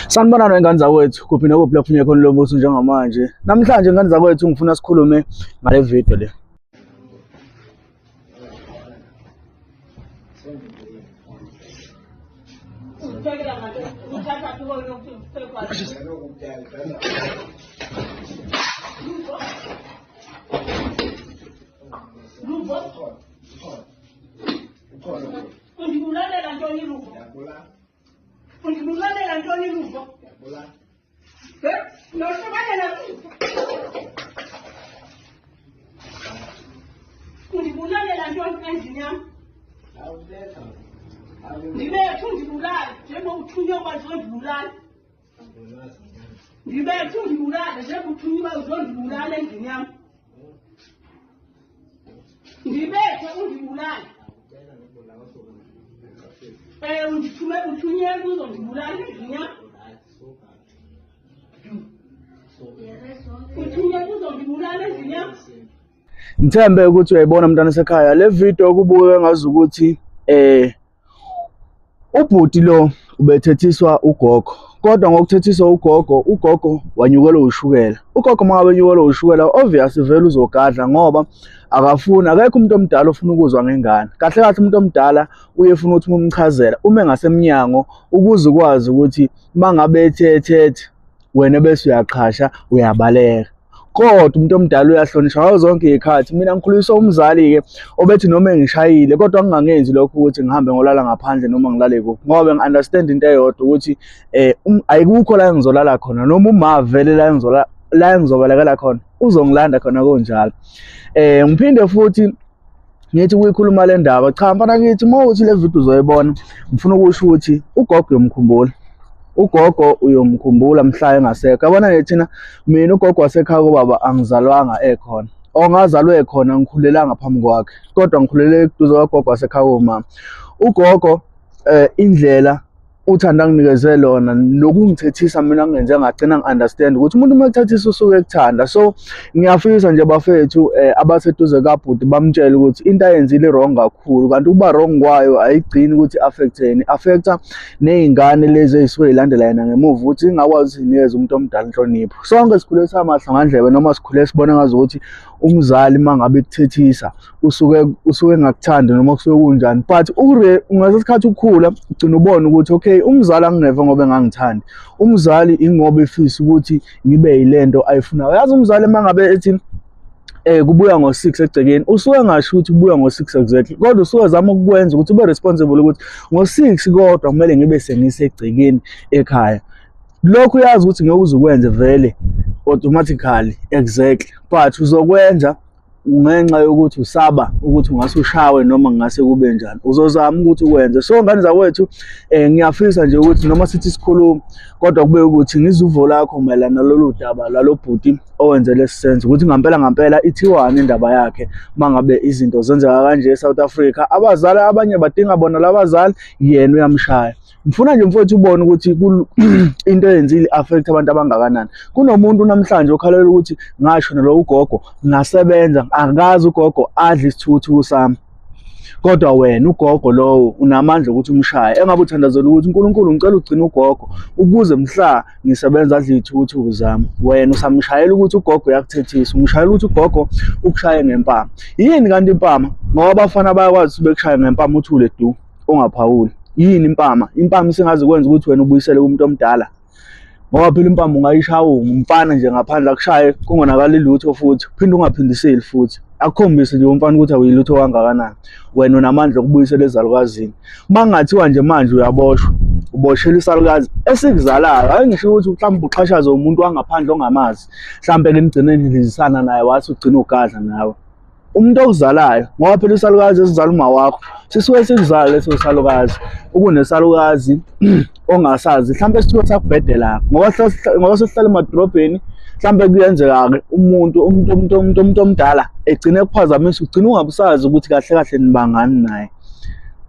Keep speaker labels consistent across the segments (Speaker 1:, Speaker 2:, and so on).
Speaker 1: Sanibonani wengane zakwethu, kuphi nokuphi lapho kufunye khona lo mbuso njengamanje. Namhlanje ngane zakwethu ngifuna sikhulume ngale video le.
Speaker 2: Undibulalela ntoni Luvo? Undibulalela ntoni Luvo? Nohlukane Undibulalela ntoni endlini yam? Ndibethe undibulale njengoba uthunywe uba uzondibulala. Ndibethe undibulale njengoba uthunywe uba uzondibulala endlini yam. Ndibethe undibulale. Eh undithume uthunyelwe uzondibulala endlini yam. Uthunyelwe uzondibulala endlini yam.
Speaker 1: Ngithembe ukuthi uyayibona mntana sekhaya le video kubukeka ngazukuthi eh ubhuti lo ubethethiswa ugogo kodwa ngokuthethiswa ugogo, ugogo wanyukelwa ushukela. Ugogo uma ngabe enyukelwa ushukela obvious vele uzogadla ngoba akafuni, akekho umuntu omdala ofuna ukuzwa ngengane. Kahle kahle umuntu omdala uye efuna ukuthi uma umchazela ume ngasemnyango ukuze ukwazi ukuthi uma ngabe ethethethe wena bese uyaqhasha uyabaleka. Kodwa umuntu omdala uyahlonishwa ngazo zonke iy'khathi. Mina ngikhuliswa umzali-ke obethi noma engishayile kodwa ngingangenzi lokho ukuthi ngihambe ngolala ngaphandle noma ngilale kuphi ngoba ngi-understand into eyodwa ukuthi um ayikukho la engizolala khona noma uma vele la engizola la engizobalekela khona uzongilanda khona kunjalo. Um ngiphinde futhi ngithi kuyikhuluma le ndaba, cha mfana kithi uma uthi le video uzoyibona, ngifuna ukusho ukuthi ugogo uyomkhumbula. Ugogo uyomkhumbula mhla engasekho. Yabona nje thina, mina ugogo wasekhaya kobaba angizalwanga ekhona. Or ngazalwa ekhona, ngikhulelanga phambi kwakhe. Kodwa ngikhulele eduze kwagogo wasekhaya komama. Ugogo indlela uthando anginikeze lona nokungithethisa mina ngenze ngagcina ngi-understand ukuthi umuntu uma ekuthethisa usuke ekuthanda. So ngiyafisa nje bafethu abaseduze kabhuti bamtshele ukuthi into ayenzile i-wrong kakhulu, kanti ukuba wrong kwayo ayigcini ukuthi i-affect-eni, i-affect-a ney'ngane lezi ey'suke y'landela yena ngemuva ukuthi ingakwazi ukuthi zinikeze umuntu omdala inhlonipho. Sonke sikhule samahlongandlebe noma sikhule sibona ngazukuthi umzali uma ngabe ekuthethisa usuke engakuthandi noma kusuke kunjani, but ngesikhathi sikhathi ukhula ugcina ubona ukuthi okay, umzali angingeve ngoba engangithandi, umzali ingoba efisa ukuthi ngibe yilento ayifunayo. Yazi umzali uma ngabe ethi kubuya ngo-6 egcekeni, usuke engasho ukuthi kubuya ngo-6 exactly, kodwa usuke ezama ukukwenza ukuthi ube responsible ukuthi ngo-6 kodwa kumele ngibe sengisegcekeni ekhaya. Lokhu uyazi ukuthi ngeke uze ukwenze vele automatically exactly, but uzokwenza ngenxa yokuthi usaba ukuthi ungase ushawe noma kungase kube njani, uzozama ukuthi ukwenze. So ngane zakwethu ngiyafisa nje ukuthi noma sithi sikhuluma kodwa kube ukuthi ngizwe uvo lakho mayelana nalolu daba lalo bhuti owenze lesi senzo, ukuthi ngampela ngampela ithiwani indaba yakhe uma ngabe izinto zenzeka kanje eSouth Africa. Abazali abanye badinga bona labazali, yena uyamshaya. Ngifuna nje mfowethu ubone ukuthi into eyenzile affect abantu abangakanani. Kunomuntu namhlanje okhalela ukuthi ngasho nalo ugogo ngasebenza akazi ugogo adle isithukuthuku sami, kodwa wena ugogo lowo unamandla ukuthi umshaye. Engabe uthandazela ukuthi uNkulunkulu ngicela ugcine ugogo ukuze mhla ngisebenza adle iy'thukuthuku zami, wena usamshayela ukuthi ugogo uyakuthethisa, umshayela ukuthi ugogo ukushaye ngempama. Yini kanti impama? Ngoba abafana bayakwazi ukuthi bekushaye ngempama uthule du ungaphawuli. Yini impama? Impama isingaze kwenza ukuthi wena ubuyisele kumuntu omdala, ngoba phela impama ungayishaya umfana nje ngaphandle akushaye kungonakali lutho, futhi uphinde ungaphindiseli futhi akukhombise nje umfana ukuthi awuyilutho kangakanani. Wena unamandla okubuyisela ezalukazini. Uma kungathiwa nje manje uyaboshwa, uboshela isalukazi esikuzalayo, hayi ngisho ukuthi mhlawumbe uxhashazwe umuntu wangaphandle ongamazi, mhlawumbe ke nigcine nilizisana naye wathi ugcina ugadla nawe. Umuntu okuzalayo, ngoba phela isalukazi esizala uma wakho sisuke sikuzala leso salukazi, ukunesalukazi ongasazi mhlawumbe sithuke sakubhedela, ngoba sesihlala emadolobheni, mhlawumbe kuyenzeka-ke umuntu omdala egcine ekuphazamisa, ugcine ungabusazi ukuthi kahle kahle nibangani naye.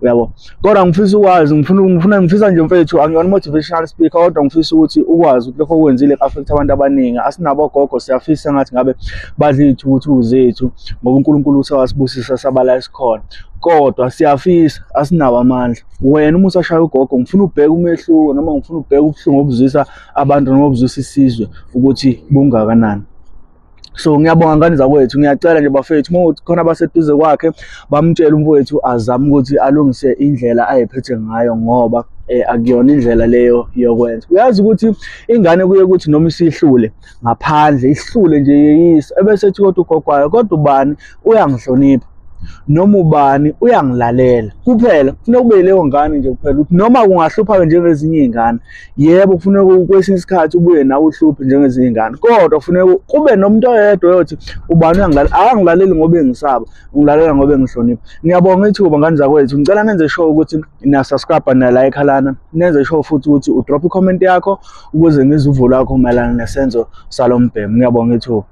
Speaker 1: Uyabo, kodwa ngifisa ukwazi, ngifuna ngifisa nje mfethu, angiyona motivational speaker, kodwa ngifisa ukuthi ukwazi ukuthi lokho okwenzile ku-affect abantu abaningi. Asinabo ogogo, siyafisa ngathi ngabe badla iy'thukuthuku zethu ngoba uNkulunkulu usewasibusisa sabala esikhona, kodwa siyafisa, asinawo amandla. Wena uma usashaya ugogo, ngifuna ubheke umehluko noma ngifuna ubheke ubuhlungu obuzwisa abantu noma obuzwisa isizwe ukuthi bungakanani. So ngiyabonga ngane zakwethu, ngiyacela nje bafethu, uma kuthi khona abaseduze kwakhe bamtshele umfowethu azame ukuthi alungise indlela ayephethe ngayo, ngoba akuyona indlela leyo yokwenza. Uyazi ukuthi ingane kuye ukuthi noma isihlule ngaphandle, ihlule nje yeyisa, ebese ethi kodwa ugogo wayo, kodwa ubani uyangihlonipha, noma ubani uyangilalela kuphela. Kufuneka kube leyo ngane nje kuphela, ukuthi noma kungahlupha-ke njengezinye iy'ngane, yebo kufuneka kwesinye isikhathi ubuye nawe uhluphe njengezinye iy'ngane, kodwa kufuneka kube nomuntu oyedwa oyothi ubani uyangilalela. Akangilaleli ngoba engisaba, ungilalela ngoba engihlonipha. Ngiyabonga ithuba ngane zakwethu, ngicela nenze sure ukuthi niya-subscribe, niya-like lana, nenze sure futhi ukuthi u-drop i-comment yakho ukuze ngizwe uvo lwakho mayelana nesenzo salo mbhemu. Ngiyabonga ithuba.